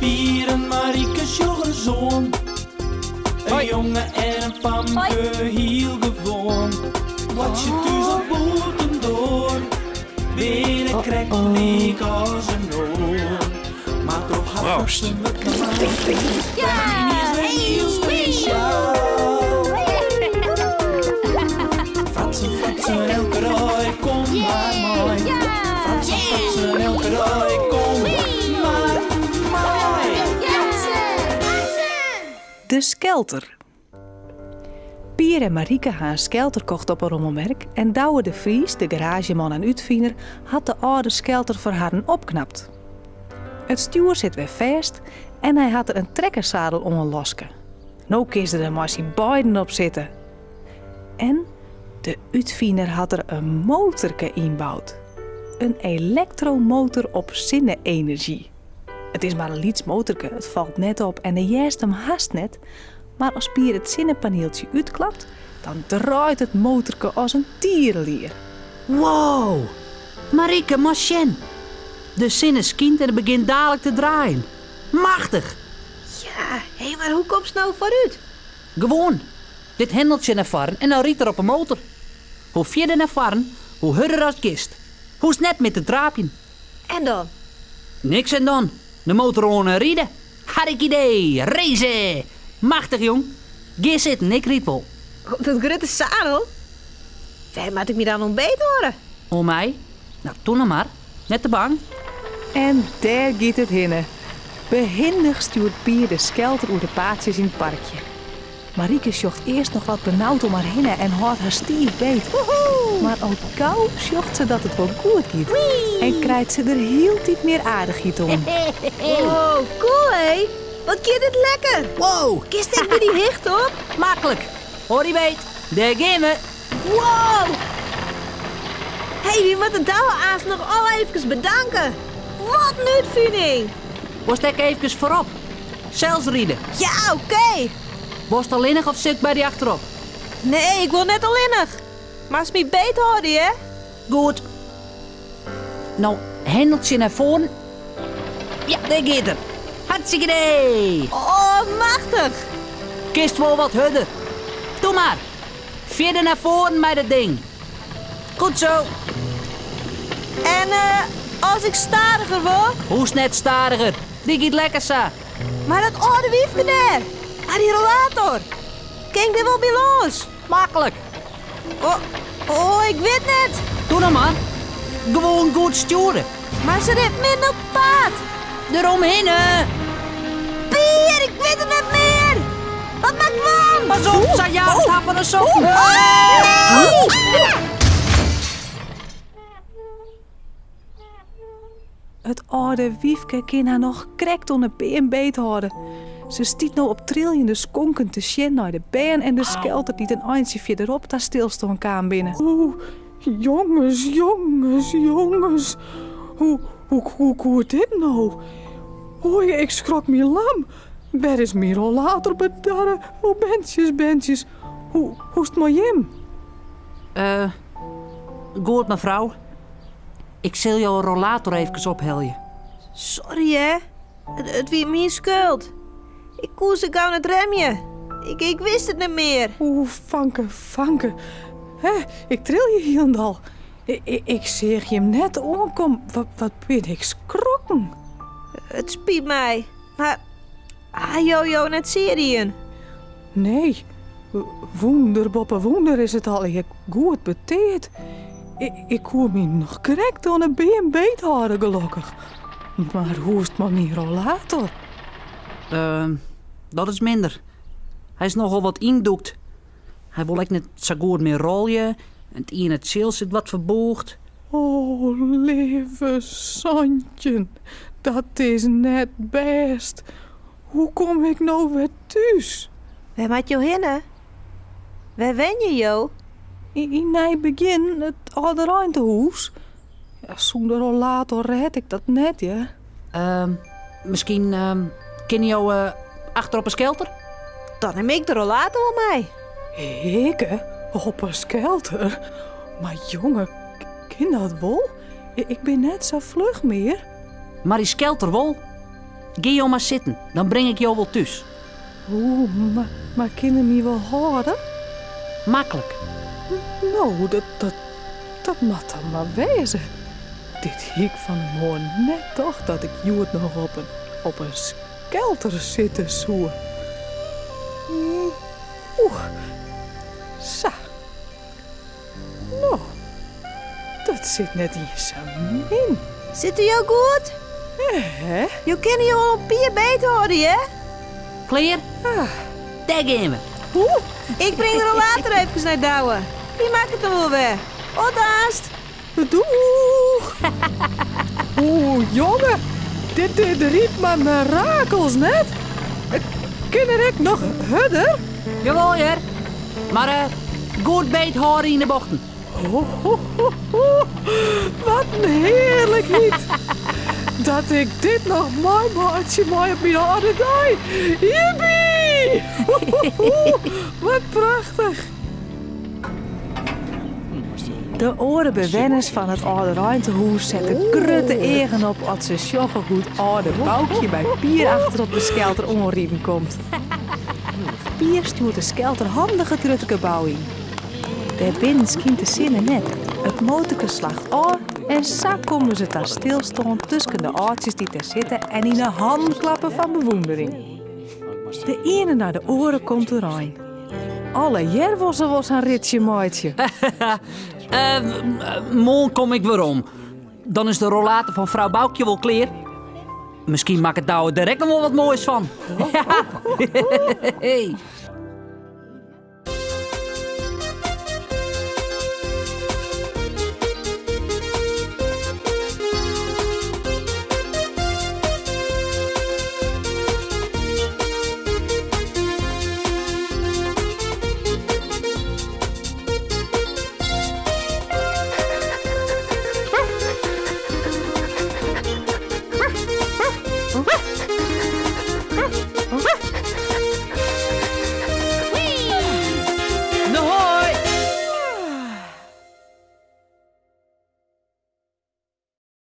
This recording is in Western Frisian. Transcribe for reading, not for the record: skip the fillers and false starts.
Pier en Marieke sjoch ris oan. In jonge en in famke, hiel gewoan. Boartsje thús of bûtendoar, binne krekt lyk as in oar. Mar troch har Proost. fratsen wurdt normaal. Is wer hiel spesjaal. Fratsen, fratsen, elke dei, kom mar mei. Fratsen, fratsen, elke dei, kom mar mei. De skelter. Pier en Marieke ha in skelter kocht op 'e rommelmerk en Douwe de Vries, de garaazjeman en útfiner, hat de âlde skelter foar harren opknapt. It stjoer sit wer fêst en hy hat der in trekkersadel oan laske. No kin se der mei syn beiden op sitte. En de útfiner hat der in motorke ynboud. In elektromotor op sinne-enerzjy. It is mar in lyts motorke, it falt net op en do hearst him hast net, mar as Pier it sinnepanieltsje útklapt, dan draait it motorke as in tierelier. Wow! Marieke, moatst sjen! De sinne skynt en it begjint dalik te draaien. Machtich! Ja, hé, mar hoe komst no foarút? Gewoan, dit hendeltsje nei foaren en dan rydt er op 'e motor. Hoe fierder nei foaren, hoe hurder ast giest. Hoechst net mear te traapjen. En dan? Niks en dan. De motor oan en ride. Harrikidee, race! Machtich, jong. Gean sitten, ik ryd wol. Op dat grutte zadel? Wêr moat ik my dan oan beethâlde? Oan my? No, doe noch mar. Net te bang. En dêr giet it hinne. Behindich stjoert Pier de skelter oer de paadsjes yn it parkje. Marieke sjocht earst noch wat benaud om har hinne en hâldt har stiif beet. Mar al gau sjocht se dat it wol goed giet en krijt se der hieltyd mear aardichheid oan. Wow, cool hé! Wat giet dit lekker! Wow! Kinst ek by dy hichte op? Maklik! Hâld dy beet, dêr gean we! Wow! Hé, wy moatte Douwe aanst noch al eefkes bedanke. Wat in útfining! Wolst ek eefkes foarop? Sels ride? Ja, oké! Wolst allinnich of sil ik by dy achterop? Nee, ik wol net allinnich. Moatst my beet hâlde, hear. Goed. No, hendeltsje nei foaren. Ja, dêr giet er. Hartstikkidee! Oh, machtich! Kinst wol wat hurder. Doe mar. Fierder nei foaren mei dat ding. Goed zo. En as ik stadiger wol? Hoechst net stadiger. Dy giet lekker sa. Mar dat âlde wyfke dêr, mei dy rollator, kin ik dêr wol by lâns? Maklik. Oh, oh, ik wit net. Doe no mar. Gewoan goed stjoere. Mar se rint midden op it paad. Deromhinne. Pier, ik wit it net mear. Wat moat ik dwaan? Pas op, sa jaagst har fan 'e sokken. It âlde wyfke kin har noch krekt oan 'e beam beethâlde. Se stiet no op triljende skonken te sjen nei de bern en de skelter dy't in eintsje fierderop ta stilstân kaam binne. Oeh, jonges, jonges, jonges, hoe, hoe, hoe koe dit no? Oei, ik skrok my lam. Wêr is myn rollator bedarre? O berntsjes, berntsjes, hoe, hoe is 't mei jim? Eh, goed mefrou. Ik sil jo rollator eefkes ophelje. Sorry hè, it wie myn skuld. Ik koe sa gau net remje. Ik, ik wist it net mear. Oeh, fanke, fanke. Hè, ik trilje hielendal. Ik, ik seach jim net oankommen. Wat, wat bin ik skrokken. It spyt my, mar ha jo jo net sear dien? Nee, wûnder boppe wûnder is it allegear goed beteard. Ik koe my noch krekt oan 'e beam beethâlde, gelokkich. Mar hoe is it mei myn rollator? Uh, dat is minder. Hy is nochal wat yndûkt. Hy wol ek net sa goed mear rolje en it iene tsjil sit wat ferbûgd. O, leave 17, dat is net bêst. Hoe kom ik no wer thús? Wêr moat jo hinne? Wêr wenje jo? Yn Nij Begjin, it âldereintehûs. Ja, sûnder rollator rêd ik dat net, hear. Uh, miskien kinne jo achter op 'e skelter? Dan nim ik de rollator wol mei. Ikke? Op 'e skelter? Mar jonge, kin dat wol? Ik bin net sa fluch mear. Mar dy skelter wol. Gean jo mar sitten, dan bring ik jo wol thús. Oeh, mar, mar kin er my wol hâlde? Maklik. No, dat, dat, dat moat dan mar wêze. Dit hie ik fan 'e moarn net tocht dat ik hjoed noch op in, op in skelter sitte soe. Oeh, sa. No, dat sit net iens sa min. Sitte jo goed? Hè? Jo kinne jo wol oan Pier beet hâlde, hear. Klear? Dêr gean we. Oeh, ik bring de rollator efkes nei Douwe. Dy makket him wol wer. Oant aanst. Doeg! Oeh, jonge, dit, dit rydt mar merakels net. Kin er ek noch hurder? Jawol hear, mar eh, goed beet hâlde yn de bochten. Ho, ho, ho, ho. Wat in hearlikheid! Dat ik dit noch meimeitsje mei op myn âlde dei. Jippie! Wat prachtich! De oare bewenners fan it âldereintehûs sette grutte eagen op as se sjogge hoe't âlde Boukje by Pier achter op de skelter oanriden komt. Pier stjoert de skelter handich it grutte gebou yn. Dêr binnen skynt de sinne net, it motorke slacht ôf en sa komme se ta stilstân tusken de âldsjes dy't dêr sitte en yn 'e hannen klappe fan bewûndering. De iene nei de oare komt oerein. Allegear wol se wol sa'n ritsje meitsje. Moarn kom ik werom. Dan is de rollator fan frou Boukje wol klear. Miskien makket Douwe der ek noch wol wat moais fan.